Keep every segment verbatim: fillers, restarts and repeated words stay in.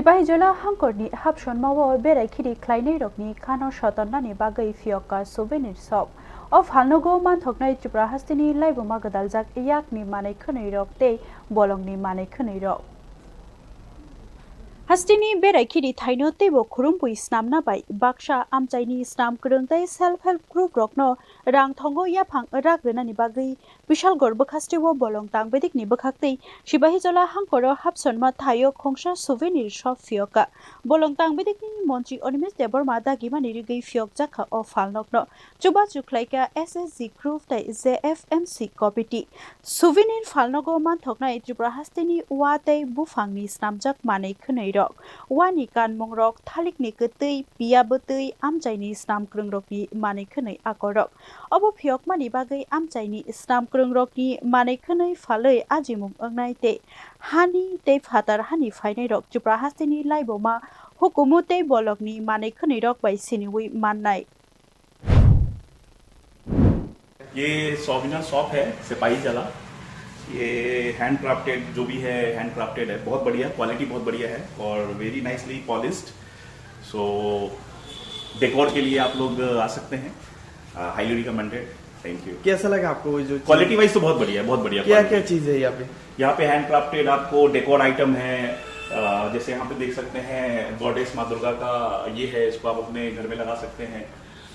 Sipahijola hangkorni hapsonmao berai khiri khlainairokni khano sotonnani bagwi phiyokka souvenir shop. O phalnogo manthoknai Tripura hasteni laibuma gwdaljak yakni manwi khwnwirok tei bolongni manwi khwnwirok. Hasteni berai khiri thaino teibo khurumpui snamna bai baksa amchaini snam kwrwng tei self help group rokno rang thongo yaphang rak rwnani bagwi Bishalgarh bwkhasteo bolong tangbedikni bwkhaktwi Sipahijola hangkoro hapsonma thaio khongsa souvenir shop phiyokha. Bolong tangbedikni montri Animesh Debbarma dagimani rigwi phiyokjakha o phalnokno. Chubachu khlaikha S S G group tei J F M C committee. Souvenir phalnogo manthoknai Tripura hasteni wa tei buphangni snamjak manwi khwnwirok, wani kanmungrok, thalikni kwtwi, piya bwtwi, amchaini snam kwrwngrokni manwi khwnwi akorok. Obo phiyokmani bagwi amchaini snam kwrwngrokni manwi khwnwi phalwi ajimung wngnai tei hani tei phatar hani phainairok Tripura hasteni laibuma hukumu tei bolongni manwi khwnwirok bai siniwi mannai. ये सॉविनर शॉप है सिपाही जला। ये hand crafted जो भी है, hand crafted है, बहुत बढ़िया, क्वालिटी बहुत बढ़िया है और वेरी नाइसली पॉलिश्ड। सो डेकोर के लिए आप लोग आ सकते हैं, हाईली रिकमेंडेड। Thank you. कैसा लगा आपको वो जो क्वालिटी वाइज तो बहुत बढ़िया है, बहुत बढ़िया क्या quality। क्या चीज़ है यहाँ पे? यहाँ पे हैंड क्राफ्टेड आपको डेकोर आइटम है, अ, जैसे यहाँ पे देख सकते हैं गॉडेस माँ दुर्गा का ये है, इसको आप अपने घर में लगा सकते हैं।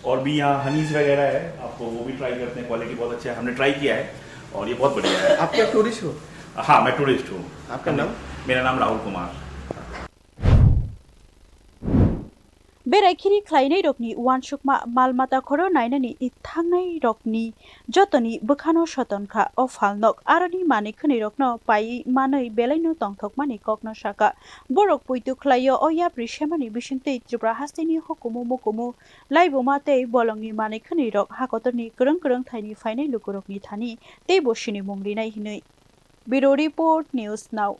और भी यहाँ हनीज वगैरह है, आपको वो भी ट्राई करते हैं, क्वालिटी बहुत अच्छा है, हमने ट्राई किया है और ये बहुत बढ़िया है। आप क्या टूरिस्ट हो? हाँ, मैं टूरिस्ट हूँ। आपका नाम? मेरा नाम राहुल Kumar. Berai khiri khlainairokni uansukma mal mata khoro nainani thangnairokni jotoni bwkhano soton kha o phalnok. Aroni manwi khwnwirokno paiwi manwi belaino tongthokmani kokno sakha. Borok poito khlaio o yapri semani bisingtwi Tripura hasteni hukumu mukumu laibuma tei bolongni manwi khwnwirok hakotorni kwrwng kwrwng thaini phainai lukurokni thani teibo sinimung rinai hinwi. Bureau Report, News Now.